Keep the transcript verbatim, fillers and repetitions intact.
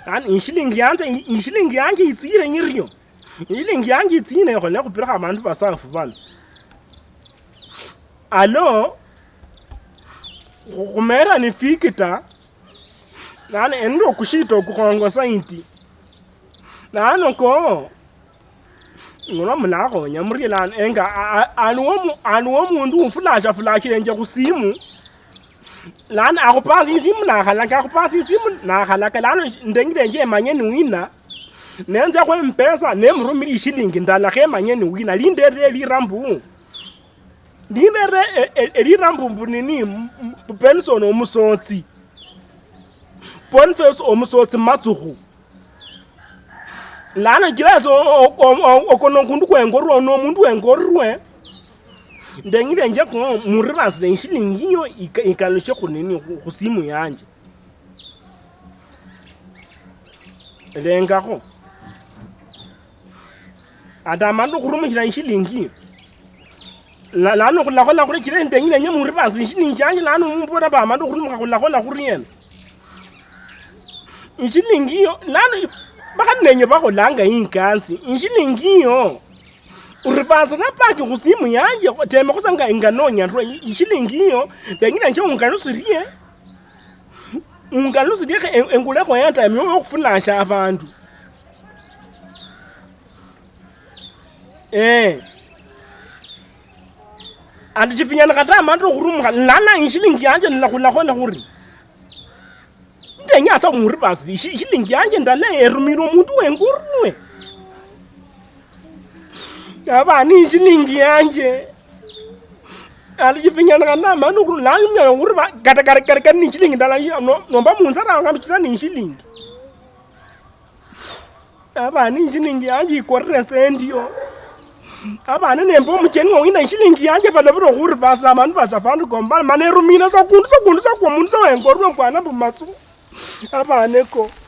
Yaani, ishilingi yanje, ishilingi yanje itsire nyirio. Ishilingi yanje itsine ekhole khupirakho abandu basafu bano. Alo, khu-, khumera ni fikita, nani ende okushita okukhongo sainti. Nano ko, ng'olwa mulakhonya murie lano, enga, a-, a-, aliwo mu-, aliwo omundu ufulashafulashire nje khusimu, lano akhupasa isimu nakhalaka, akhupasa isimu nakhalaka, lano ndengire nje emanye ni wina, nenza khwe mpesa, nemurumira ishilingi ndala khemanye ni wina, linderere lira mbu, linderere e-, e-, elira mbu, mbu nini, mbu Benson Omusotsi, Boniface Omusotsi Matsukhu. Lano chilasa o-, o-, o-, o-, okono okundu kwengorwa, ono omundu wengorwe. Ndeng'ile nje ko murirasire ishilingi iyo ika-, ikalushe khunini khu-, khusimu yanje. Lengakho. Ata amandu okhurumishira ishilingi iyo. La-, lano khulakhola khuri chile ndeng'ile nje murirasire ishilingi yanje, lano mumbola ba amandu okhurumikha khulakhola khuriena. Ishilingi iyo, lano i-, bakhali nenye bakholanga inkasi. Ishilingi iyo, uripasira paki khusimu yanje, temekho sa nga, nga nonyarwa. I-, ishilingi iyo, ndeng'ile nje ungalusirie. Ungalusirie khe en-, engulekho airtime yo, yokhufulasha abandu. Eh. Ati chifinyana kata amandu okhurumukha, lano ishilingi yanje nilakhulakhola khuri. Ndenya sa mu reverse, ishi-, ishilingi yanje ndala erumira omundu wengurwe. Aba ni ishilingi yanje. Ali chifinyana kana manu khulala nyala khuri ba-, kata kare, kare, kare ni ishilingi ndala yo, no, nomba munzara ngam chisa ni ishilingi. Aba ni ishilingi yanje ikorere sendi yo. Abana nemba omucheni wawina ishilingi yanje balobire okhurivasira amandu ba Safaricom, bali mana erumina sokundu, sokundu, sokwo mundu sowengorwe mfwana mbu matsu. Abaneko.